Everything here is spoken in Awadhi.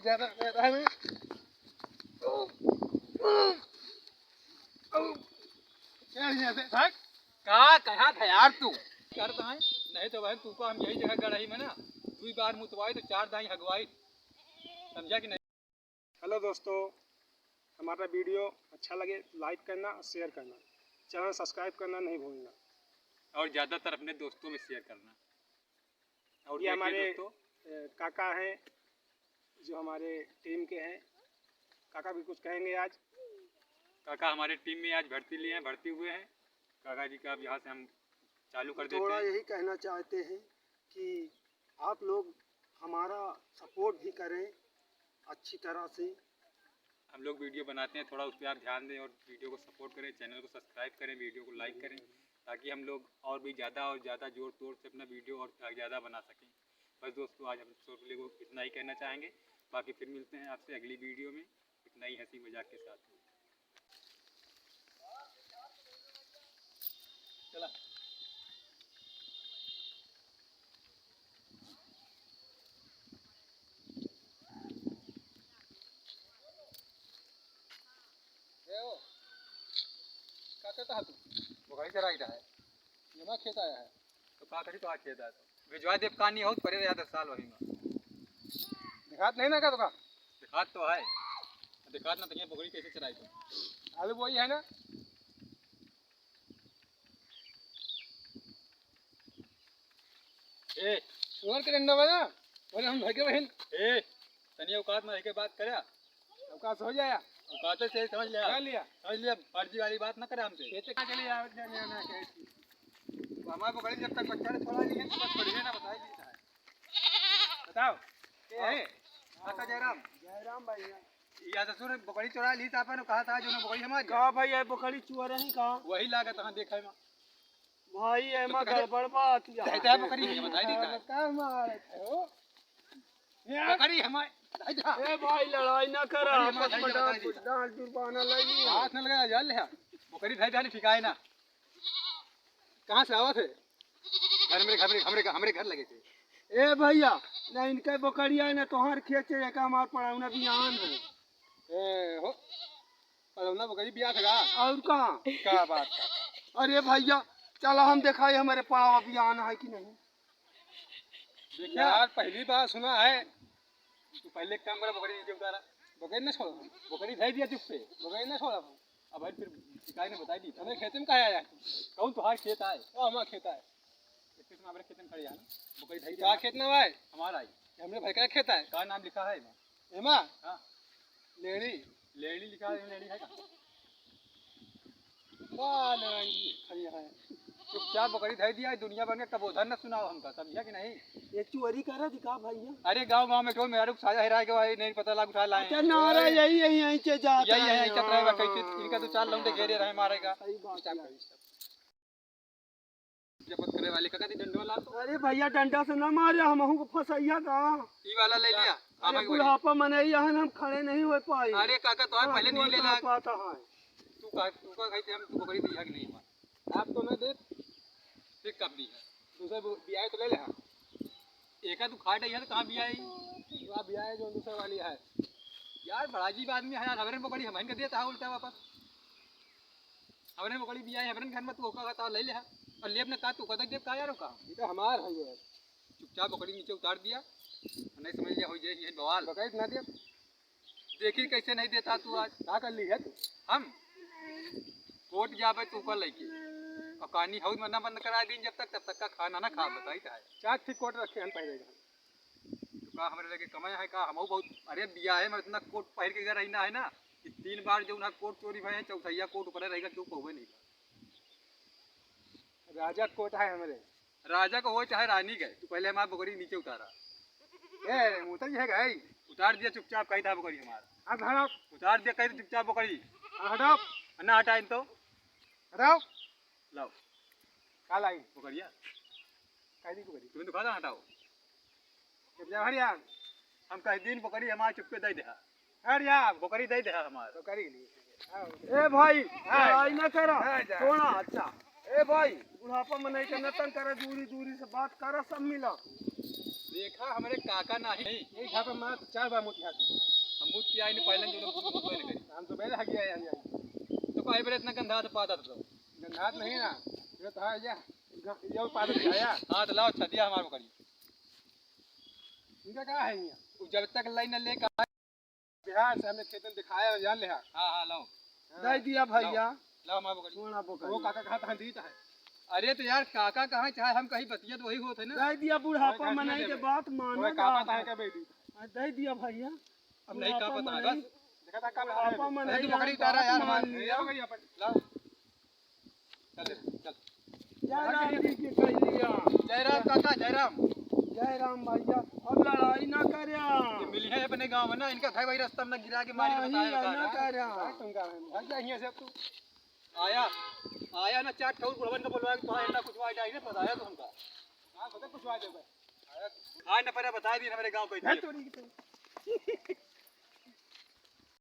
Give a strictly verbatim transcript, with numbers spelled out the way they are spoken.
ज्यादा, ज्यादा है ना? ओ, ओ, ओ। चल, यहाँ से भाग। का कहा था यार तू? करता है, नहीं तो बहन तू को हम यही जगह गड़ही में ना, दुई बार मुतवाई तो चार दाई हगवाई, समझा कि नहीं? हेलो दोस्तों, हमारा वीडियो अच्छा लगे लाइक करना, शेयर करना, चैनल सब्सक्राइब करना नहीं भूलना। और ज़्यादातर अपने दोस्तों में शेयर करना। और ये देखिए हमारे, दोस्तों, अ, काका हैं जो हमारे टीम के हैं। काका भी कुछ कहेंगे आज। काका हमारे टीम में आज भर्ती लिए हैं, भर्ती हुए हैं। काका जी का अब यहाँ से हम चालू कर देते हैं। थोड़ा यही कहना चाहते हैं कि आप लोग हमारा सपोर्ट भी करें अच्छी तरह से। हम लोग वीडियो बनाते हैं, थोड़ा उस पर आप ध्यान दें और वीडियो को सपोर्ट करें, चैनल को सब्सक्राइब करें, वीडियो को लाइक करें, ताकि हम लोग और भी ज़्यादा और ज़्यादा जोर तोर से अपना वीडियो और ज़्यादा बना सकें। बस दोस्तों, आज हम छोटे को इतना ही कहना चाहेंगे, बाकी फिर मिलते हैं आपसे अगली वीडियो में एक नई हंसी मजाक के साथ। चला। ए ओ, का करता है तू? बोकरी चराई रहा है। ये हमारा खेत आया है। तो का करी, तो आ खेत आया तो। भिजवा देब का नहीं हो, परे रहा दस साल वही में। दिखात नहीं ना का तो का? दिखात तो है। दिखात ना तो ये बोकरी कैसे चराई तो? आलू वही है ना? ए, सुअर के डंडा बा ना? बोले हम घर के बहन। ए, तनी औकात में रह के बात करे। औकात से हो जाया। औकात से समझ लिया। कर लिया। समझ लिया, फर्जी वाली बात ना करे हमसे। खेते का चले जावे, जाने आना है, कहे थी। तो हमारे बोकरी जब तक बच्चा ने छोड़ा नहीं है, तो बस छोड़िए ना, बताई दी था। बताओ, के है? काका जयराम। जयराम भैया। या ससुर बोकरी चोरा ली था अपन, कहा था जो ना बोकरी हमारी। का भैया, बोकरी चोरा ही का? वही लागत हाँ, देखा है माँ। भाई, एमा तो कहे गड़बड़ बात या। कहते हैं बकरी है, बताई दी का? का मारत है हो? या। बकरी हमारे, बताई दी। ए भाई, लड़ाई ना करा, बकरी हमारे, आपस में बताई दी। डांट, डांट जुर्माना ले लिया। हाथ न लगाया, जान ले। बकरी भाई जाने ठिकाए ना। कहाँ से आवत है? घर, मेरे घर, मेरे, हमरे, हमरे घर लगे थे। ए भैया, ना इनके बकरिया है, ना तोहार खेत है, एक हमार पड़ौना बियान है। ए, हो, पड़ौना बकरी बिया था का? और कहाँ? का बात का? अरे भैया, चला हम देखाई हमारे पड़वा बियान है कि नहीं। देखिए यार, पहली बार सुना है। तू पहले एक काम करा, बकरी नीचे उतारा। बकरी ना छोड़ा। बकरी धई दिया चुप से। बकरी ना छोड़ा। अब भाई फिर शिकायत ने बताई दी। हमें खेते में कहाँ आया है? कौन तोहार खेत आए? ओ, हमारा खेत आए। इतने समय हमारे खेते में खड़ी है ना? बकरी धई दिया। खेत ना आए? हमारा आई। हमरे भाई का खेत आए। का नाम लिखा है इमा? इमा? हाँ। लेड़ी। लेड़ी लिखा है, लेड़ी है का? वाह, लेड़ी खड़ी है। चुपचाप बकरी धई दिया, दुनिया भर में कबो धन न सुनाओ हमका, समझा कि नहीं? ये चोरी करा थी का भैया? अरे गाँव गाँव में क्यों मेहरारू साया हेराए के भाई नहीं पता लाग उठा लाए। अच्छा, नारा यही, यही, यहीं से जाता यही, है। यहीं चत रहे बा, हाँ, कैसे हाँ, इनका तो चार लौंडे घेरे रहे मारेगा। सही बात है। जपत करे वाले का कथी डंडो वाला तो? अरे भैया, डंडा से ना मारे, हमहू को फंसैया का। ई वाला ले लिया। अरे हमें वही। बुढ़ापा मनई हन, हम खड़े नहीं हो पाए। अरे काका, तो हाँ, पहले नहीं लेला। पाता है। तू का, तू का खाई थे, हम तू बकरी दिया कि नहीं हमार? आप तो ना दे। फिर कब दी है? दूसरा बु-, बियाह तो ले ले, हाँ। एका तू खा डई है तो कहाँ बियाह है? वहाँ बियाह है जो दूसरा वाली है। यार, बड़ा अजीब आदमी है यार, हमारे बकरी हमहन के देता है उल्टा वापस। हमरे बकरी बियाह है, हमरे घर में तू ओका का ले ले है। और लेब ना का तू ओका देख देब का यार ओका? ये तो हमार है ये। चुपचाप बकरी नीचे उतार दिया, नहीं समझ लिया हो जाए ये बवाल। बकरी ना दे। देखी कैसे नहीं देता तू आज। का कर ली है तू? हम कोर्ट जाबे तू का लेके। और कहानी हाउस में ना बंद करा दिन जब तक, तब तक का खाना ना खा, बताई का है। चार ठीक कोर्ट रखे हम पहले। तो का हमरे लगे कमाया है का? हमहू बहुत, अरे बियाहे में इतना कोट पहिर के घर रहना है ना कि तीन बार जो उन्हें कोट चोरी भए हैं, चौथैया कोट ऊपर रहेगा, क्यों पहुए नहीं। राजा कोट है हमरे। राजा को हो चाहे रानी गए, तू पहले हमारे बकरी नीचे उतारा। ए, उतर ही है गई। उतार दिया चुपचाप, कही था बकरी हमारा। अब हटाओ। उतार दिया, कही था चुपचाप बकरी। अब हटाओ। ना हटाए तो। हटाओ। लाओ। का लाई? बकरिया। काहे दी बकरी? तुम्हें तो कहा था हटाओ। जब जा हरिया। हम कह दिन बकरी हमारे चुप्पे दे दे। हरिया। बकरी दे दे हमारे। बकरी ली। आओ। ए भाई, हाँ। लड़ाई ना करा। हाँ, जा। थोड़ा अच्छा। ए भाई, बुढ़ापा में नहीं करना, तंग करा, दूरी, दूरी से बात करा, सब मिला। देखा, हमरे काका नाही। यही झापा मार चार बार मुत खाते। हम मुत किया ही नहीं, पहले जो लोग मुत नहीं करी। हम तो पहले हगिया यार यार। तो काहे बरे इतना गंधा तो पाता तो? गंधात नहीं ना। ये तो है या। ये पाता तो आया। हाँ, तो लाओ, छदिया हमारे को करिए। इनका क्या है यहाँ? वो जब तक लाइन न लेकर बिहार से हमने खेतन दिखाया, जान ले हा। हाँ, हाँ, लाओ। हाँ। दे दिया भैया। लाओ, हमारे को करिए। सोना बोकर। वो काका कहा था, दीता है। अरे तो यार, काका कहाँ, चाहे हम कहीं बतिया तो वही होत है ना। दे दिया, बुढ़ापा वही मनाई के बात मानो वही काका बाप। था के बेटी। आ, दे दिया भैया। अब नहीं बुढ़ापा कापत है, मनाई। बस। देखा था, काका बुढ़ापा है। मनाई अरे तू बकरी बात उतारा यार, मान हमार। लिया। ये हो गई अपन। लाओ। चल, चल। जय राम जी की कह लिया। जय राम काका, जय राम। जय राम भैया, अब लड़ाई ना करे। ये मिली है अपने गाँव में ना, इनका भाई भाई रास्ता में ना गिरा के मारी नहीं, बताया ना बता करे। रहा। भाग जाइए से अब तू। आया, आया ना चार ठौर बुढ़वन का बोलवा के तुम्हारा इतना कुछ वाइट आई ना बताया तो हमका। हाँ, खुद कुछ वाइट है। आया ना पहले बता दी हमारे गाँव को है इतने। चोरी की तो।